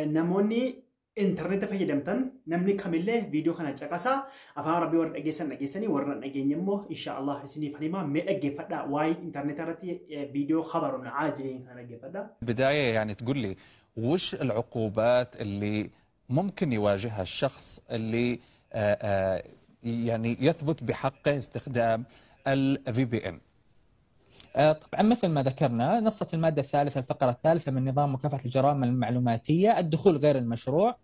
Namoonni intarneeta fayyadamtan namni kamillee viidiyoo kana caqasaa, afaan Arabii warra dhageessan dhageessanii, warra hin dhageenye immoo insha Allah isiniif himaa. Mee dhaggeeffadhaa, waa'ee intarneeta irratti viidiyoo خبر عاجل kana dhaggeeffadhaa. بداية يعني تقول لي وش العقوبات اللي ممكن يواجهها الشخص اللي يعني يثبت بحقه استخدام ال VPN؟ طبعا مثل ما ذكرنا، نصت المادة الثالثة الفقرة الثالثة من نظام مكافحة الجرائم المعلوماتية الدخول غير المشروع،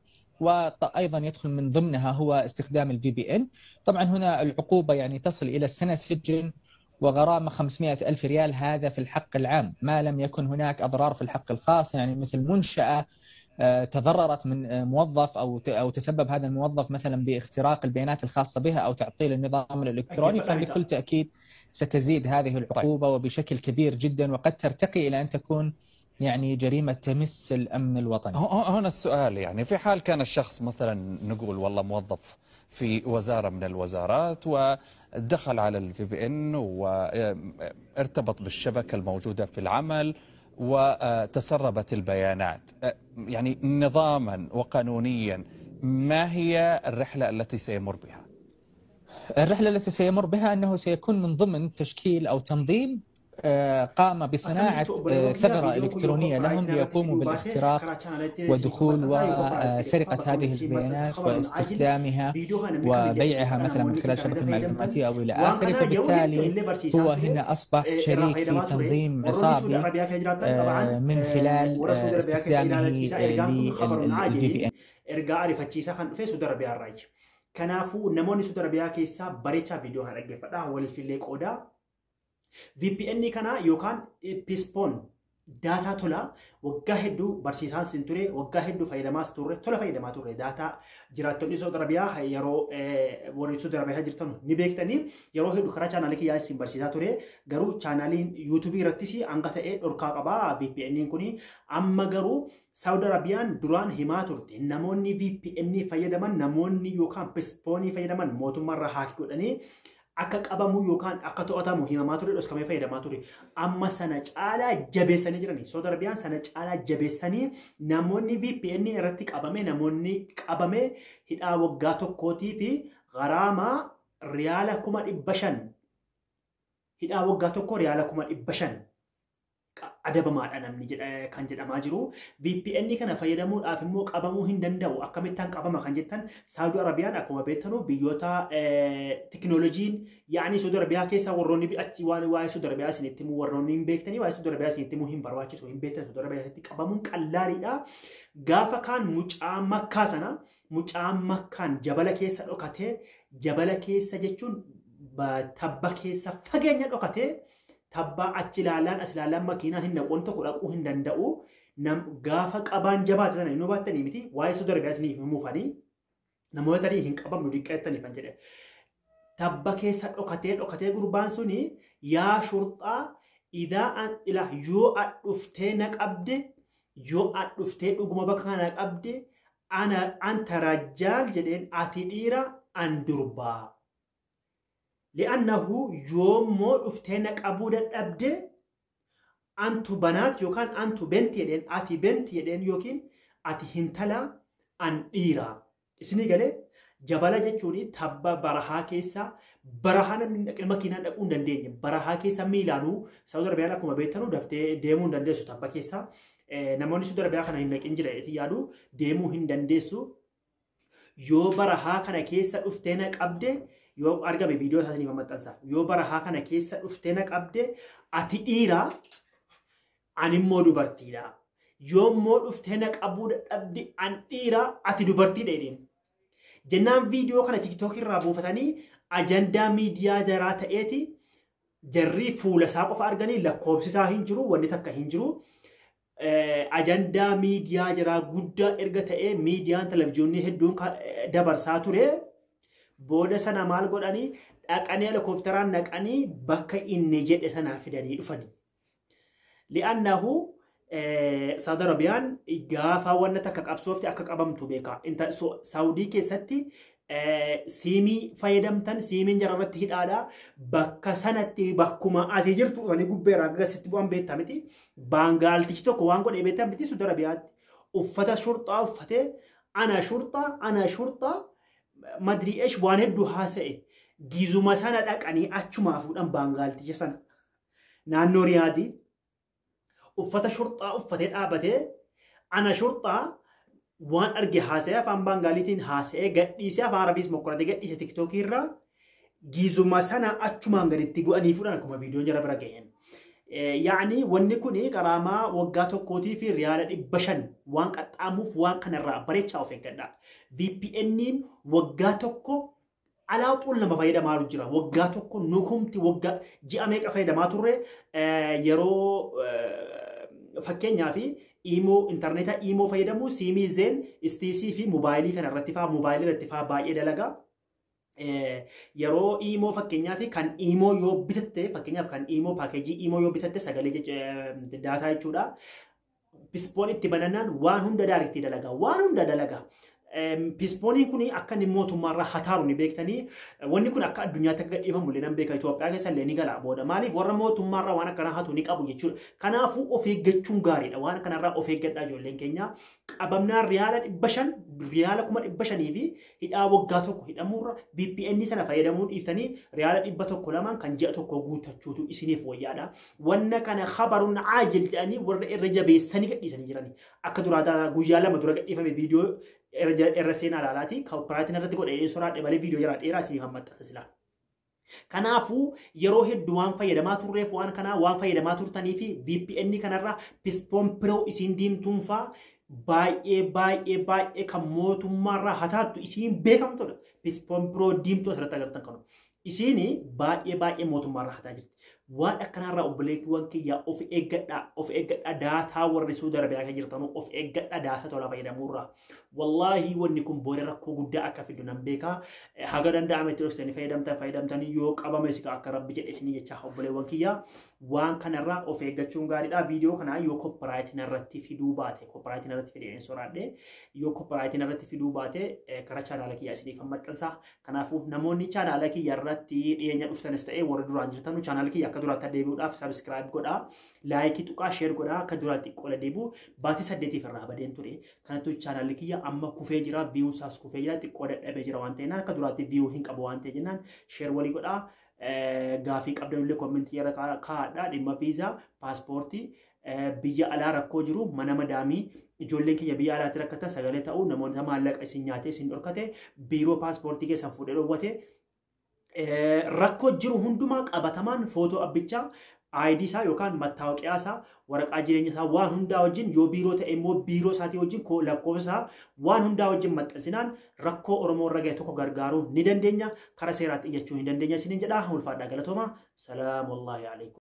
وأيضا يدخل من ضمنها هو استخدام ال VPN. طبعا هنا العقوبة يعني تصل إلى السنة سجن وغرامة 500 ألف ريال، هذا في الحق العام ما لم يكن هناك أضرار في الحق الخاص، يعني مثل منشأة تضررت من موظف أو تسبب هذا الموظف مثلا باختراق البيانات الخاصة بها أو تعطيل النظام الإلكتروني، فبكل تأكيد ستزيد هذه العقوبة وبشكل كبير جدا، وقد ترتقي إلى أن تكون يعني جريمة تمس الأمن الوطني. هنا السؤال، يعني في حال كان الشخص مثلا نقول والله موظف في وزارة من الوزارات ودخل على ال VPN وارتبط بالشبكة الموجودة في العمل وتسربت البيانات، يعني نظاما وقانونيا ما هي الرحلة التي سيمر بها؟ الرحلة التي سيمر بها أنه سيكون من ضمن تشكيل أو تنظيم قام بصناعة ثغرة إلكترونية لهم ليقوموا بالاختراق ودخول وسرقة هذه البيانات واستخدامها وبيعها مثلا من خلال شبكة المعلوماتية أو إلى آخره. فبالتالي هو هنا أصبح شريك في تنظيم عصابي من خلال استخدامه لل VPN. Ergaa ariifachiisaa kan dhufe Saudi Arabiyaa irraayi. Kanaafuu namoonni Saudi Arabiyaa keessaa bareechaa viidiyoo kana dhaggeeffadhaa, waliifillee qoodaa. VPN kana yookaan Psiphon daataa tolaa waggaa hedduu barsiisaan sin ture, waggaa hedduu fayyadamaas turre, tola fayyadamaa turre. Daataa jiraattonni Saudi Arabiyaa yeroo warri Saudi Arabiyaa jirtan ni beektanii, yeroo hedduu karaa chaanaalii kiyyaa isin barsiisaa ture. Garuu chaanaaliin yuutuubii irrattis hanga ta'ee dhorkaa qabaa VPN kuni. Amma garuu Saudi Arabiyaan duraan himaa turte, namoonni VPN fayyadaman, namoonni yookaan Psiphonii fayyadaman mootummaarraa hack godhanii akka qabamu yookaan akka to'atamu himamaa ture, dhoskamee fayyadamaa ture. Amma sana caalaa jabeessanii jirani. Saudi Arabiyaan sana caalaa jabeessanii namoonni VPN irratti qabame, namoonni qabame hidhaa waggaa 1tii fi gharaamaa riyaala 500,000, hidhaa waggaa 1 riyaala 500,000 adabamaadha namni kan jedhamaa jiru. VPN kana fayyadamuudhaaf immoo qabamuu hin danda'u. Akkamittaan qabama kan jettan, Saudi Arabiyaan akkuma beektanu biyyoota teknooloojiin yaa'anii Saudi Arabiyaa keessa warroonni achi waan waa'ee Saudi Arabiyaa isinitti himuu warroonni hin beektanii, waa'ee Saudi Arabiyaa isinitti himuu hin barbaachisu, hin beektan. Saudi Arabiyaatti qabamuun qallaaliidha. Gaafa kaan mucaa Makkaa sana, mucaa Makkaan jabala keessa dhokatee, jabala keessa jechuun tabba keessa fageenya dhokatee, tabbaa achi ilaalaan as ilaalaan makiinaan hin dhaqoon tokko dhaquu hin danda'u. Gaafa qabaan jabaate sana inni hubattanii miti, waa'ee Saudi Arabiyaa isiniif himuufanii namoota tarii hin qabamnu diqqeettaniif kan jedhe. Tabba keessa dhokatee dhokatee gurbaan suni yaa shurxaa idaa an ila yoo an dhuftee na qabde, yoo an dhuftee dhuguma bakka kana qabde, ana anta rajjaal jedheen, ati dhiira an durbaa. Li'annahu yoommoo dhuftee na qabuu dadhabde antu banaat yookaan antu benti jedheen, ati benti jedheen yookiin ati hintala an dhiira. Isinii galee? Jabala jechuun tabba barahaa keessa, barahaa namni dhaqee makiinaan dhaquu hin dandeenye, barahaa keessa miilaanuu Saudi Arabiyaan akkuma beektanu daftee deemuu hin dandeessu tabba keessa. Namoonni Saudi Arabiyaa kana hin dhaqin jira itti yaadu, deemuu hin dandeessu. Yoo barahaa kana keessa dhuftee na qabde, yoo argame viidiyoo isaa isiniif maxxansa. Yoo barahaa kana keessa dhuftee na qabde ati dhiira ani immoo dubartiidha. Yoo immoo dhuftee na qabuu dadhabde an dhiira ati dubartiidha jedheen. Jennaan viidiyoo kana TikTok irraa buufatanii ajandaa miidiyaa daraa ta'eeti, jarri fuula isaa qofa arganii, lakkoofsi isaa hin jiru, wanni takka hin jiru. Ajandaa miidiyaa jaraa guddaa erga ta'ee miidiyaan televizyiinii hedduun dabarsaa ture. Booda sana maal godhanii, dhaqanii helikoophteraan naqanii bakka inni jedhe sanaa fidanii dhufanii. Li'annahu Saudi Arabiyaan gaafa wanna takka qabsoofte akka qabamtu beeka. Saawudii keessatti siimii fayyadamtan siimiin jara irratti hidhaadha. Bakka sanatti bakkuma ati jirtu dhufanii gubbeerraa gasitti bu'an beektaa miti. Baangaaltichi tokko waan godhee beektaa miti Saudi Arabiyaatti. Uffata shurxaa uffatee ana shurxaa ana shurxaa madrii eesh waan hedduu haasa'e. Giizuma sana dhaqanii achumaa fuudhan baangaalticha sana. Naannoo Riyaadii uffata shurxaa uffatee dhaabatee ana shurxaa waan arge haasa'ee afaan baangaaliitiin haasa'ee gadhiisee afaan arabiis mokkoratee gadhiise tiktookii irraa giizuma sana achumaan gaditti bu'anii fuudhan akkuma viidiyoon jara bira ga'een. Yaani wanni kun qaraamaa waggaa tokkootii fi riyaala 500 waan qaxxaamuuf waan kanarraa bareechaa of eeggadha. VPN'n waggaa tokko alaa xuul nama fayyadamaa jira. Waggaa tokko nukumti waggaa ji'a meeqa fayyadamaa turre yeroo fakkeenyaaf iimoo intarneeta iimoo fayyadamu siimii zeen istiisii fi moobaayilii kana irratti fa'aa moobaayilii irratti fa'aa baay'ee dalagaa. Yeroo iimoo fakkeenyaaf kan iimoo yoo bitatte fakkeenyaaf kan iimoo paakeejii iimoo yoo bitatte sagalee daataa jechuudha. Pispoon itti banannaan waan hunda daariktii dalagaa waan hunda dalagaa. Pispooniin kun akka inni mootummaarraa hataaru ni beektanii wanni kun akka addunyaatti akka gadhiifamu illee nan beeka Itoophiyaa keessa illee ni gala booda maaliif warra mootummaarraa waan akkanaa hatu ni qabu jechuudha. Kanaafuu of eeggachuun gaariidha waan kanarraa of eeggadhaa ijoolleen keenya qabamnaan riyaala 500 riyaala 500,000 fi hidhaa waggaa tokko hidhamuurra VPN sana fayyadamuun dhiiftanii riyaala 100 lamaan kan ji'a tokko guuttachuutu isiniif wayyaadha. Wanna kana khabarun caajil jedhanii warra irra jabeessanii gadhiisanii jirani akka duraa guyyaa lama dura gadhiifame viidiyoo irra seenaa ilaalaati. Koopiraatiin irratti godhee soraadhe malee viidiyoo jara dheeraa isiniif hammaxxansa silaa. Kanaafuu yeroo hedduu waan fayyadamaa turreef waan kanaa waan fayyadamaa turtanii fi VPN kanarra Pispoon Pro isiin diimtuun faa baay'ee baay'ee baay'ee kan mootummaarraa hataattu isiin beekamtudha. Pispoon Pro diimtuu asirratti agartan kanu. Isiin baay'ee baay'ee mootummaarraa hataa jirti. Waan akkanaarraa obboleewwan kiyyaa of eeggadhaa of eeggadhaa daataa warri Suudi Arabiyaa kan jirtanuu of eeggadhaa daataa tolaa fayyadamuurraa. Wallaahi wanni kun booda rakkoo guddaa akka fidu nan beekaa. Haga danda'ametti dhoksitanii fayyadamtanii yoo qabame sika akka rabbi jedhe isinii jecha obboleewwan kiyyaa waan kanarraa of eeggachuun gaariidha. Viidiyoo kana yoo koopiraayitiin irratti fiduu baate koopiraayitiin irratti fidee soraadhe yoo koopiraayitiin irratti fiduu baate karaa chaanaala kiyyaa isiniif maxxansa. Kanaafuu namoonni chaanaala kiyyaa irratti dhiyeenya dhuftanis ta'ee warri duraan jirtanu chaanaala kiyya akka duraatti deebi'uudhaaf sabiskiraayib godhaa, laayikii tuqaa, sheer godhaa akka duraatti qola deebi'u baatii 8 irraa badeen ture. Kanattuu chaanaalli kiyya amma kufee jira, viyuun isaas kufee jira, xiqqoo dadhabee jira waan ta'eef akka duraatti viyuu hin qabu waan ta'eef jennaan sheer walii godhaa. Gaafii qabdanillee koomentii irra kaa'adhaa dhimma viizaa, paaspoortii, biyya alaa rakkoo jiru mana madaamii ijoolleen keenya biyya alaatti rakkatan sagalee ta'uu namoota maallaqa isin nyaatee isin dhorkate biiroo paaspoortii keessan fuudhee dhoowwate rakkoo jiru hundumaa qabatamaan footoo abbichaa ID isaa yookaan mattaawoqiyaa isaa waraqaa jireenya isaa waan hundaa wajjin yoo biiroo ta'e immoo biiroo isaatii wajjin lakkoofsa isaa waan hundaa wajjin maxxansinaan rakkoo Oromoo irra ga'e tokko gargaaruu ni dandeenya karaa seeraatti iyyachuu ni dandeenya isiniin jedha ulfaadhaa galatooma salaamullaahi alaikum.